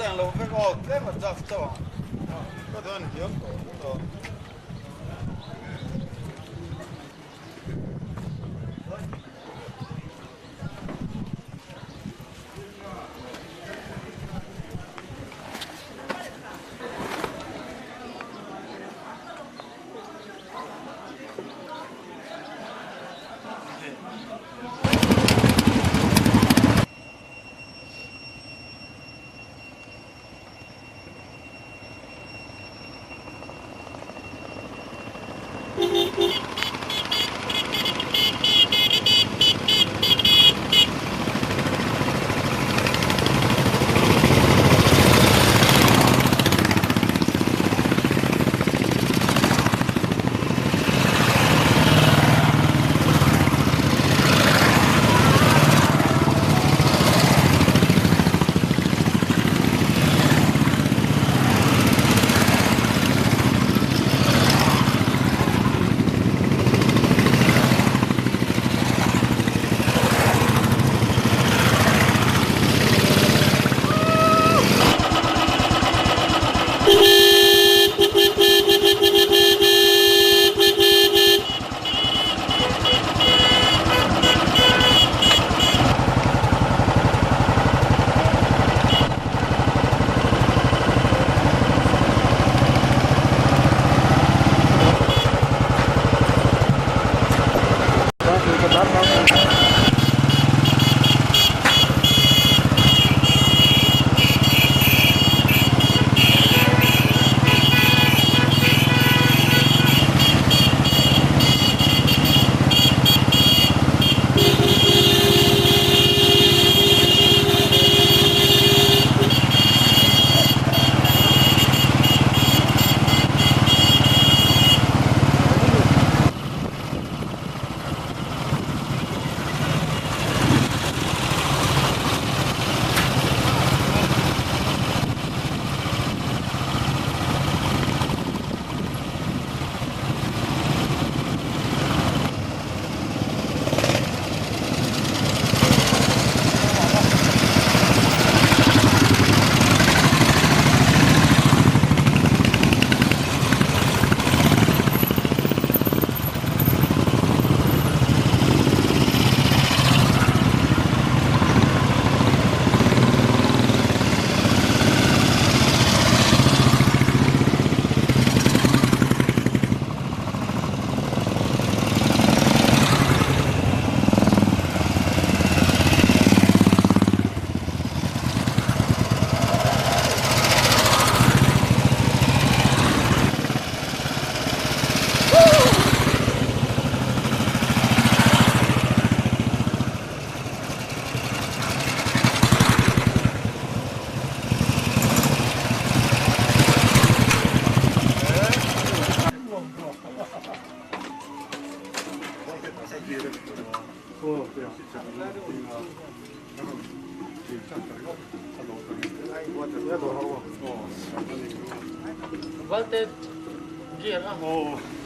Eng lo vek aw tlem a chak chauh ang ka dawn hiam tawh tawh.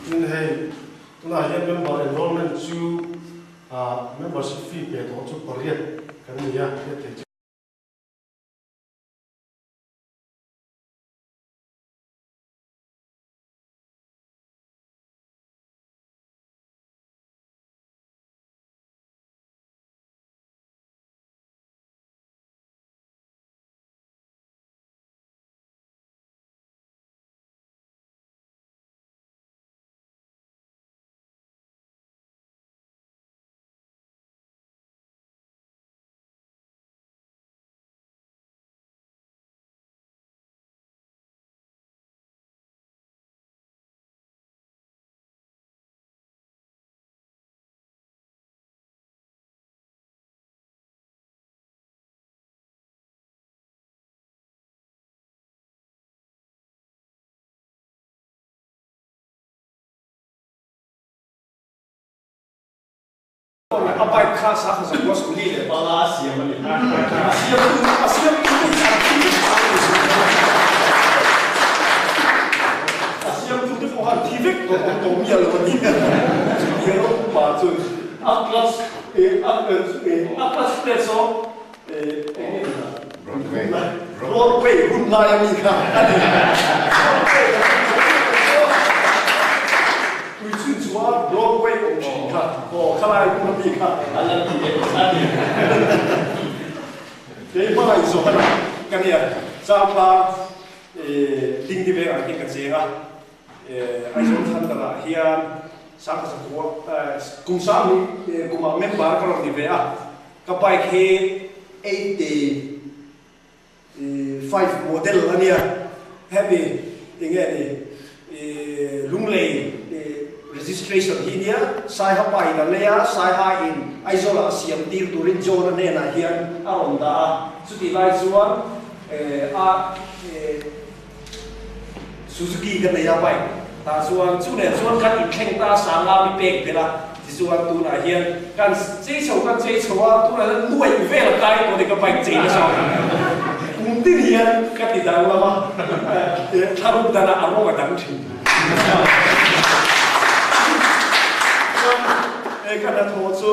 Tin hei tunah hian member enrollment chu membership fee pe tawh chu pariat kan ni a, hriat theih chu. A bike kha sa kha zakua 45 a siam a ni. A siam tu a siam tu te hi an thi vek a ni. A siam tu te pawh kha an thi vek tawh awm tawh miah lo a ni. Chuti a upa chuan a clutch a clutch plate saw eng nge ni ta? Broadway hun lai a mi kha a ni. Broadway kan tih chu tui chhun chuan Broadway awm thin kha aw khalai hun a mi kha a la ni e a ni. Kei hmangaih zawh a ni ka nia Changtlang dingdi vengah hian ka cheng a. Aizawl Thunder-ah hian Sangkazakua kum sang hi kumah member ka rawn ni ve a, ka bike hi 85 model a nia, hemi enge ni Lunglei registration hi nia, Saiha pa in a lei a, Saiha in Aizawlah a siam tir turin John-a hnenah hian a rawn dah a, chutih lai chuan a. Suzuki ka nei a bike tah chuan chu nen chuan kan inthleng ta sanga mi pek belh a, tichuan tunah hian kan chei chho kan chei chho a, tunah hian nuaih vel a kai tawh a ni ka bike chei nasa kum tin hian ka ti danglam a, thlaruk danah a rawng a dang thin. Chuan ka hnathawh chu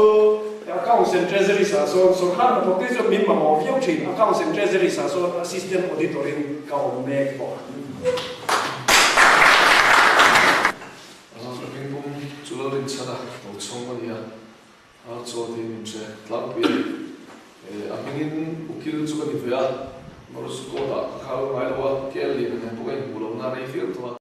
Accounts and Treasuries ah sawn sorkar hnathawk te chuan min mamawh viau thin, Accounts and Treasuries ah sawn Assistant Auditor in ka awm mek bawk. Ka hmingpum chu lo rinchhan a, lo chhawng a ni a, ar chaw tiin min hre tlangpui a ni. A hmingin ukil chu ka ni ve a, North Court ah ka khal ngai lo a, KL lian a nen pawh ka inhmuh lohna a rei viau tawh a.